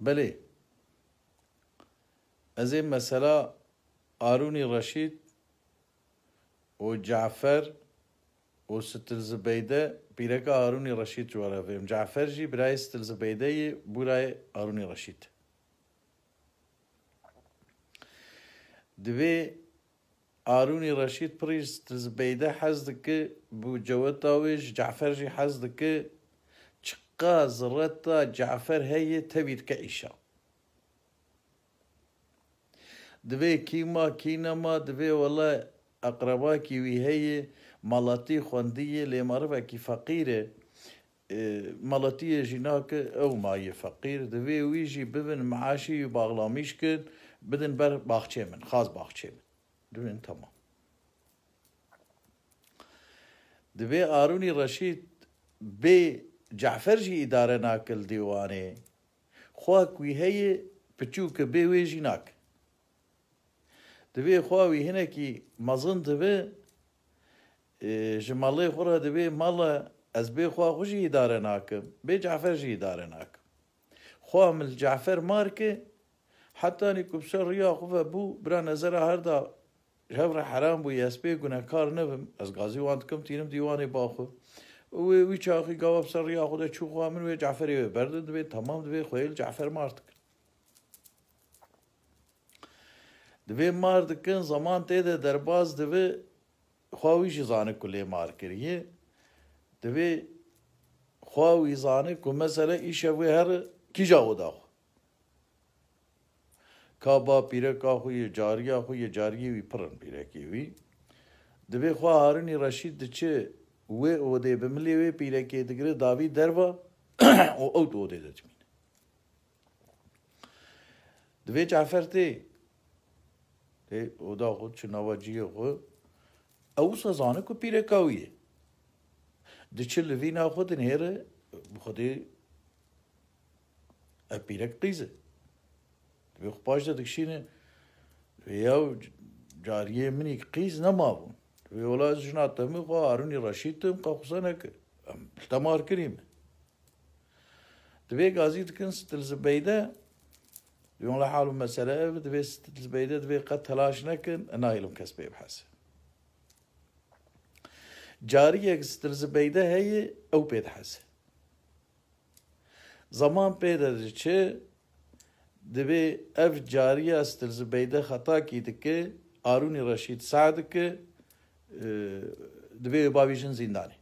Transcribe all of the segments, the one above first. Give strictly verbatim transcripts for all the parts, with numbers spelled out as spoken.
Belê. Ez ê mesela Arûnî Reşîd û Cafer û Sitil Zibeyde, pîreka Arûnî Reşîd ji we re vêm. Cafer jî birayê Sitil Zibeyde yê, birayê Arûnî Reşîd. Divê Arûnî Reşîd pirî ji Sitil Zibeyde hez dike, bi ceweta wê ji Cafer jî hez dike, çiqa zireta Cafer heye tevî dike îşa. Divê kî ma, kî nema, divê wele eqrebakî wî heye, malatî xwendiye, lê merivekî feqîr e. E, malatiyê jî nake, ew maye feqîr. Divê wî jî bibin meaşî wî, baxlamîş kin, bidin ber baxçê min, xaz baxçê min. Divin temam. Divê Arûnî Reşîd bê Cafer jî îdare nake li dîwanê. Xwak wî heye, piçûk e, bê wê jî nake. Divê xwa wî hinekî mezin dibe, e, ji malê xwe re divê, mala ez bê xwa xwe jî îdare nakim, bê Cafer jî îdare nakim. Xwa min li Cafer mar ke, hetanî ku bi ser riya xwe ve bû, bira nezera her da ji hev re heram bû, ez pê gunekar nebim, ez gazî wan dikim, tînim dîwanê ba xwe. Û wê wî çaxî gava bi ser riya xwe de çû xwa min, wê Caferê wê berdin, divê temam, divê xwe yê li Cafer mar dikin. Divê mar dikin, zeman tê de derbas dibe, xwa wî jî zane ku lê mar kiriye. Divê xwa wî zane ku mesele îşev wê here kîja oda xwe. Ka ba pîreka xwe yê, cariya xwe yê, cariyê wî pir in pîrekê wî. Divê xwa Harûnî Reşîd diçe wê odê bi milê wê pîrekê digire davî derva û ew di odê de dimîne. Divê Cafer tê. Tê oda xwe, çi nava cihê xwe. Ew wisa zane ku pîreka wî ye. Diçe li vîna xwe dinihêre, bi Xwedê ev pîrek qîz e. Divê xwe paş de dikişîne. Divê ya cariyê min î qîz nemabû. Divê wela ez jina te min xwe Harûnî Reşîd tim, qe qise neke. Em li te mar kirî me. Divê gazî dikin Sitil Zibeyde, divê wela hal û mesele ev, divê Sitil Zibeyde, divê qet telaş nekin, e nahêlim kes pê bihese. Cariyek Sitil Zibeyde heye, ew pê dihese. Zeman pê de diçe, divê ev cariya Sitil Zibeyde xetakî dike, Arûnî Reşîd seh dike, e, divê wê bavîjin zîndanê.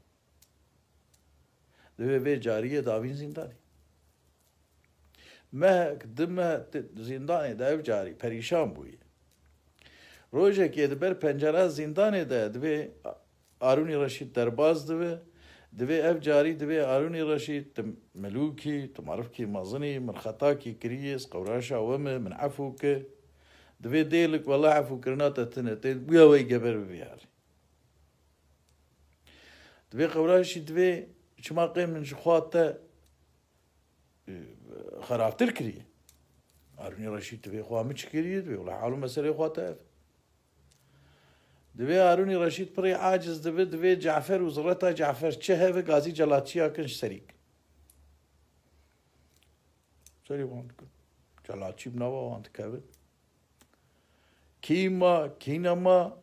Divê vê cariyê davîn zîndanê. Mehek, du meh di zîndanê de ev carî perîşan bûye. Rojekê di ber pencera zîndanê de divê Arûnî Reşîd derbas dibe. Divê ev carî divê Arûnî Reşîd, tu milûkî, tu merivkî mezinî, min xetakî kiriye, ez qewraşa we me, min efû ke. Divê dêlik wela efûkirina te tune, tê bûya wey geber bibiyarî. Divê qewraşî divê çima qê min ji xwa te, e, xerabtir kiriye. Arûnî Reşîd divê xwa min çi kiriye, divê wela hal û meselê xwa te ev. Divê Arûnî Reşîd pirî aciz dibe, divê Cafer û zireta Cafer çi heve gazî celatçiya kin ji serî kin. Serî wan dikin. Celatçî bi nava wan dikevin. Kî ma, kî nema,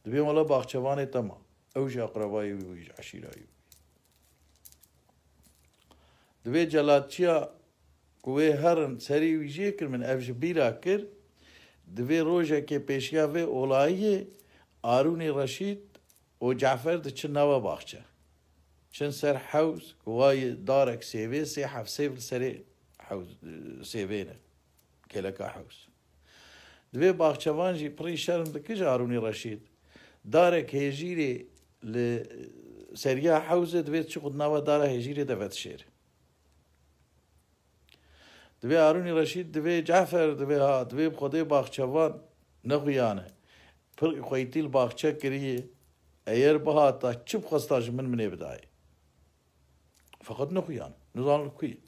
divê wela baxçevanê te ma. Ew jî eqrebayê wî bû, ji eşîra wî bû. Divê celatçiya ku wê herin serî wî jê kir, min ev ji bîra kir, divê rojekê pêşiya vê olayiyê Arûnî Reşîd û Cafer diçin nava baxçe. Çin ser hewz, ku wayê darek sêvê, sê heft sêv li serê hewz, sêvê ne. Kêleka hewz. Divê baxçevan jî pirî şerm dike ji Arûnî Reşîd. Darek hêjîrê li seriya hewzê divê çi xwe di nava dara hêjîrê de vedişêre. Divê Arûnî Reşîd, divê Cafer, divê ha, divê bi Xwedê baxçevan nexuyane. Pir xweytî li baxçe kiriye. Eyer bihata çi bixwesta ji min, min ê bidayê. Feqet nexuyan, nizan li ku ye.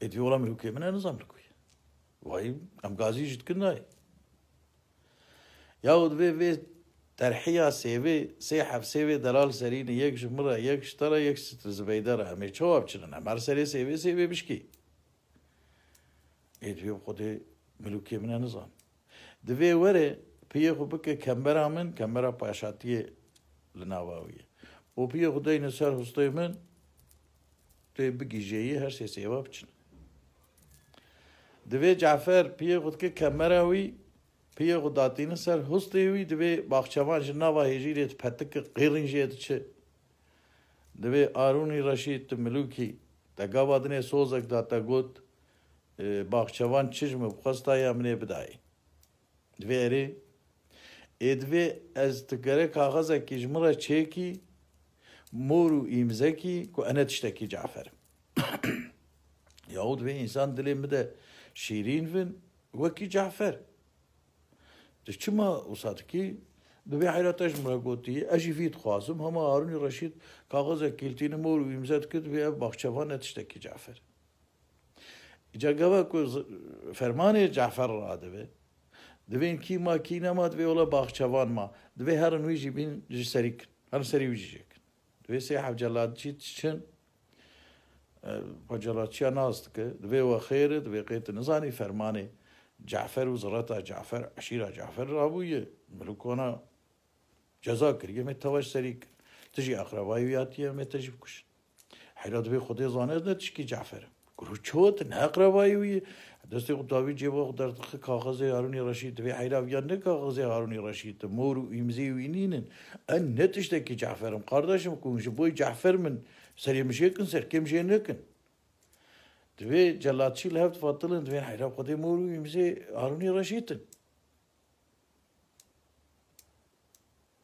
Ê divê wela mirûkê min e, nizan li ku ye. Vay, em gazî jî dikin dayê. Yahu divê vê Terhiya sêvê, sê heft sêvê delal serî ne, yek ji min re, yek ji te re, yek ji Zibeyde re. Em ê çawa biçinin? Em her serê sêvê, sêvê bişkî. Ê divê bi Xwedê milûkê min e nizan. Divê were piyê xwe bike kembera min, kembera paşatiyê li nava wî ye. Û piyê xwe deyne ser hustê min, tê bigîjeyî her sê sêva biçin. Divê Cafer piyê xwe dike kembera wî, piyê xwe datîne ser hustê wî, divê Baxçevan ji nava hêjîrê dipetike, qêrîn jê diçe. Divê Arûnî Reşîd tu milûkî, te gava dinê sozek da te got, e, Baxçevan çi ji min bixwesta ya min ê bidayê. Divê erê, ê divê ez tu gere kaxezekî ji min re çêkî, mor û îmzekî ku ene tiştekî Cafer im. Yahu divê însan dilê min de şîrîn bin, wekî Cafer. Tu çima wisa dikî? Divê heyra te ji min re gotî, ez jî vî dixwazim, hema Harûnî Reşîd kaxezek kîltîne mor û îmze dike, divê ev Baxçevan ne tiştekî Cafer. Îca gava ku z-, fermanê Cafer radibe, divên kî ma kî nema, divê wela Baxçevan ma, divê herin wî jî bîn ji serî kin, herin serî wî jî jê kin. Divê sê heft celatçî çin, e, xwe celatçiya nas dike, divê we xêr e, divê qê tu nizanî fermanê Cafer û zireta Cafer, eşîra Cafer rabûye, milûkona ceza kiriye, em ê te ji serî kin. Tu jî eqrebayê wî hatiye, em ê te jî bikujin. Heyra divê Xwedê zane ez ne tişkî Cafer im. Guru ço tu ne eqrebayê wî yî. Destê xwe dawî cêba xwe derdixe kaxezê Harûnî Reşîd. Divê heyra viya ne kaxezê Harûnî Reşîd e. Mor û îmzê wî nînin. En ne tiştekî Cafer im. Kardeşim ku ji boy Cafer min serê min jê kin, serkê min jê nekin. Divê celatçî li hev difatilin, divên heyra Xwedê mor û îmzê Harûnî Reşîd in.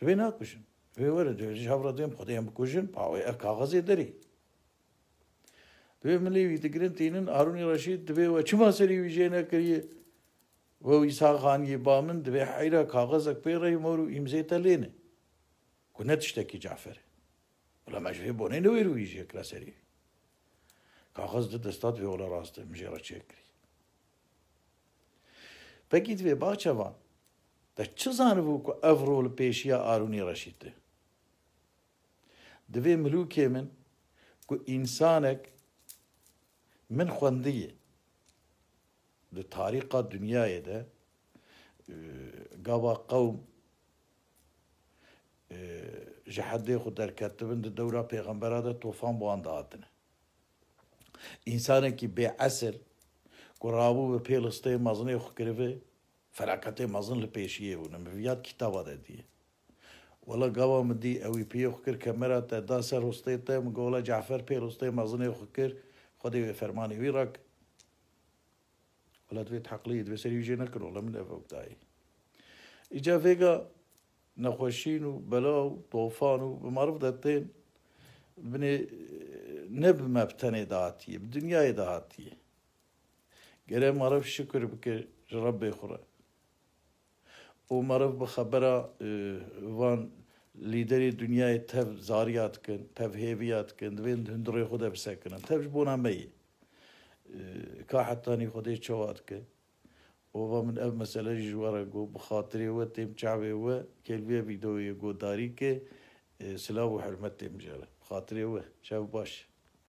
Divê nakujin. Divê were, divê ji hev re divên Xwedê em bikujin, pa wê ev kaxezê derê. Divê milê wî digirin tînin, Harûnî Reşîd divê we çima serî wî jê nekiriye? We wî sax aniyê ba min, divê heyra kaxezek pê re mor û îmzê te lê ne. Ku ne tiştekî Cafer e. Wela me ji vê bonê newêr wî jê kira serî. Kaxez di desta divê wela rast e, min jê re çêkirî. Pekî divê Baxçevan, te çi zanibû ku ev rol pêşiya Arûnî Reşîd e? Divê milûkê min ku însanek min xwendiye di tarîxa dinyayê de, e, gava qewm, e, ji hedê xwe derketibin, di dewra pêxembera de tofan bi wan dihatine. Însanekî bê esil ku rabû bi pêlisteyê mezinê xwe kiribe, felaketê mezin li pêşiyê bûne. Min viya kitaba de diye. Wela gava min dî ewî piyê xwe kir kemera te da ser hostê te, min got, wela Cafer pêlisteyê mezinê xwe kir, Xwedê wê fermanê wî rak. Wela divê teqlîd, divê serî wî jê nekin, wela min ev ew dayê. Îca vêga nexweşîn û bela û tofan û bi meriv de tên binê, ne bi me bi tenê de hatiye, bi dinyayê de hatiye. Gere meriv şikir bike ji Rebbê xwe re. Û meriv bi xebera, e, van lîderê dinyayê tev zariya dikin, tev hêviya dikin, divên hundirê xwe de bisekinin. Tev ji bona me ye. E, ka hetanî Xwedê çawa dike. Û va min ev mesele jî ji we re got, bi xatirê we têm çavê we, kêlviye vîdeoyê guhdarî ke, e, silav û hurmet têm jê re. Bi xatirê we, şev baş.